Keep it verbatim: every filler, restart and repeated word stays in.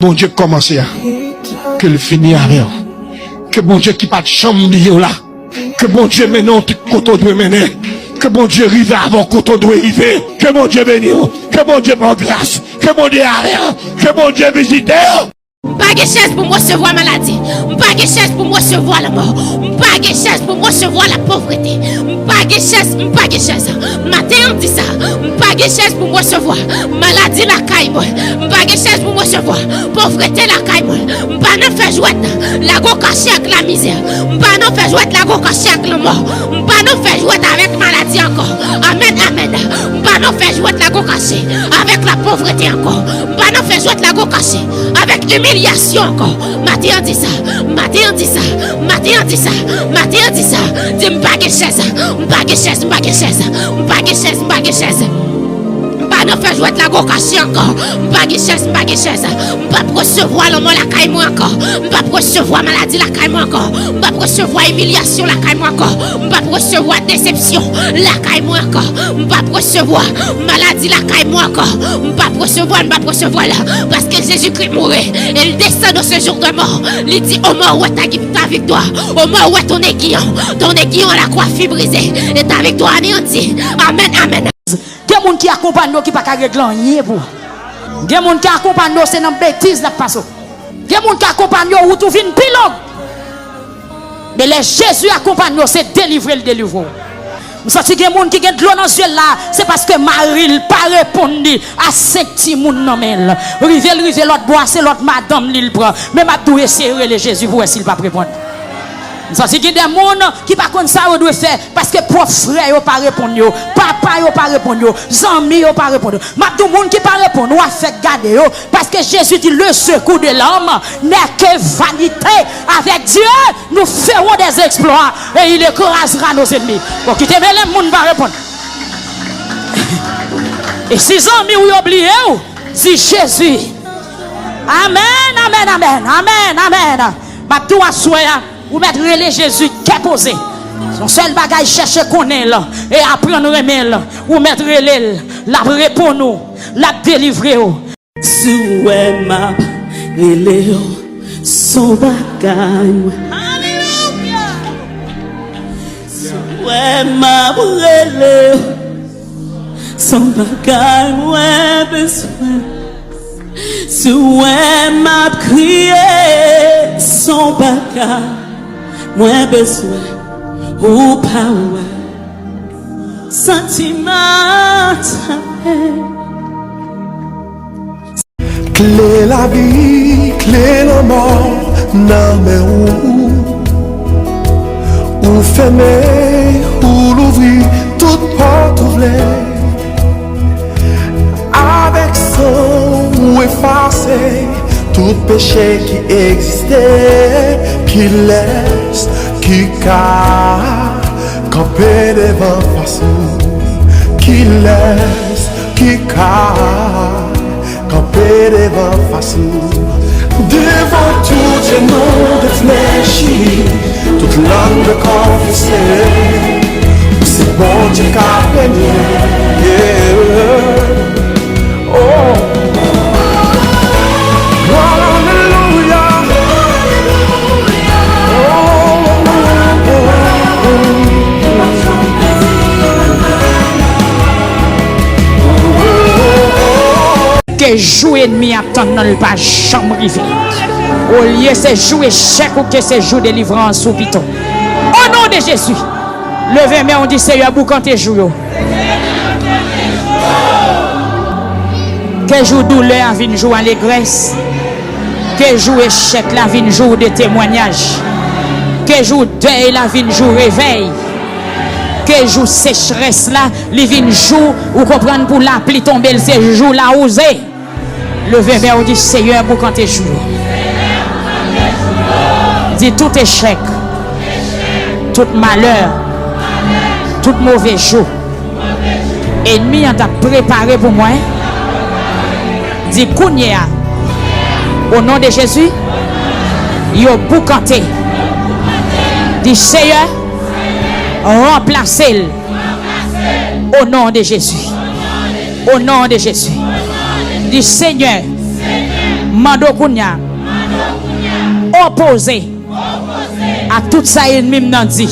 Bondye k kòmanse a, ke l fini avè w. Ke Bondye ki pa t janm bliye w la, ke Bondye mennen w tout kote w dwe mennen. Ke Bondye rive avè w kote w dwe rive. Ke Bondye beni w. Ke Bondye ba w gras. Ke Bondye avè w. Ke Bondye vizite w. M pa gen chèz pou m resevwa maladi. M pa gen chèz pou m resevwa lanmò. M pa gen chèz pou m resevwa lapovrete. M pa gen chèz, m pa gen chèz. Maten an di sa, m pa gen chèz pou m resevwa maladi lakay mwen. M pa gen chèz pou m resevwa povrete lakay mwen. M pa nan fè jwèt lago kache ak lamizè. M pa nan fè jwèt lago kache ak lanmò. M pa nan fè jwèt avèk maladi ankò. Amèn, amèn. M pa nan fè jwèt lago kache avèk lapovrete ankò. M pa nan fè jwèt lago kache avèk imilyasyon ankò. Maten an di sa, maten an di sa, maten an di sa, maten an di sa. Di m pa gen chèz, m pa gen chèz, m pa gen chèz, m pa gen chèz, m pa gen chèz. M pa nan fè jwèt lago kache ankò. M pa gen chèz, m pa gen chèz. M p ap resevwa lanmò lakay mwen ankò. M p ap resevwa maladi lakay mwen ankò. M p ap resevwa imilyasyon lakay mwen ankò. M p ap resevwa desepsyon lakay mwen ankò. M p ap resevwa maladi lakay mwen ankò. M p ap resevwa l, m p ap resevwa l. Paske Jezikri mouri e l desann o sejou de mò. Li di, o mò, ou wè ta, ta viktwa? O mò, ou wè ton egyon? Ton egyon a la kwa fi brize e ta viktwa aneyanti. Amèn, amèn. Gen moun ki akonpanye w ki pa ka regle anyen pou ou. Gen moun ki akonpanye w se nan betiz l ap pase w. Gen moun ki akonpanye w, wout ou vin pi long. Men lè Jezi akonpanye w, se delivre l delivre w. M santi gen moun ki gen dlo nan zye l la, se paske mari l pa reponn li a senk timoun nan men l. Rive l rive lòt bò a, se lòt madanm li l pran. Men m ap di w eseye rele Jezi pou w wè si l p ap reponn. M santi gen de moun ki pa konn sa yo dwe fè, paske pwòp frè yo pa reponn yo, papa yo pa reponn yo, zanmi yo pa reponn yo. M ap di w, moun ki pa reponn, w ap fèk gade yo, paske Jezi di, le secours de l'homme n'est que vanité. Avec Dieu, nous ferons des exploits et il écrasera nos ennemis. Bon, kite mele m, moun pa reponn. E si zanmi w yo bliye w, di Jezi. Amèn, amèn, amèn, amèn, amèn. M ap di w aswè a, ou mèt rele Jezi kè poze. Se yon sèl bagay, chèche konnen l e aprann renmen l. Ou mèt rele l, l ap reponn ou, l ap delivre w. Si w wè m ap rele w, s on bagay mwen. Alelouya! Si w wè m ap rele w, s on bagay mwen bezwen. Si w wè m ap kriye, s on bagay mwen bezwen. Ou pa wè santimantalè. Kle lavi, kle lanmò nan men ou. Ou fèmen, ou louvri tout pòt ou vle. Avèk san ou efase tout peche ki egziste. Kilès ki ka kanpe devan fas ou? Kilès ki ka kanpe devan fas ou? Devan tout je nou reflechi, tout lang nou konfese, se Bondye k ap renye. Yeah. Oh. Alelouya. Oh. Ke jou ènmi ap tann nan, l pa janm rive. Olye se jou echèk ou, ke se jou delivrans ou pito. O non de Jezi, leve men w, di, Seyè, boukante jou yo. Ke jou doulè a vin jou alegrès. Ke jou echèk la vin jou de temwanyaj. Ke jou dèy la vin jou revèy. Ke jou sechrès la, li vin jou, ou konprann, pou lapli tonbe, l se jou lawouze. Leve men w, di, Seyè, boukante jou yo. Di, tout echèk, tout malè, tout move jou ènmi an t ap prepare pou mwen, di, kounye a, o non de Jezi, yo boukante. Di, Seyè, ranplase l. O non de Jezi. O non de Jezi. Di, Senyè, m Mande w kounye a. Opoze a tout sa ènmi m nan di.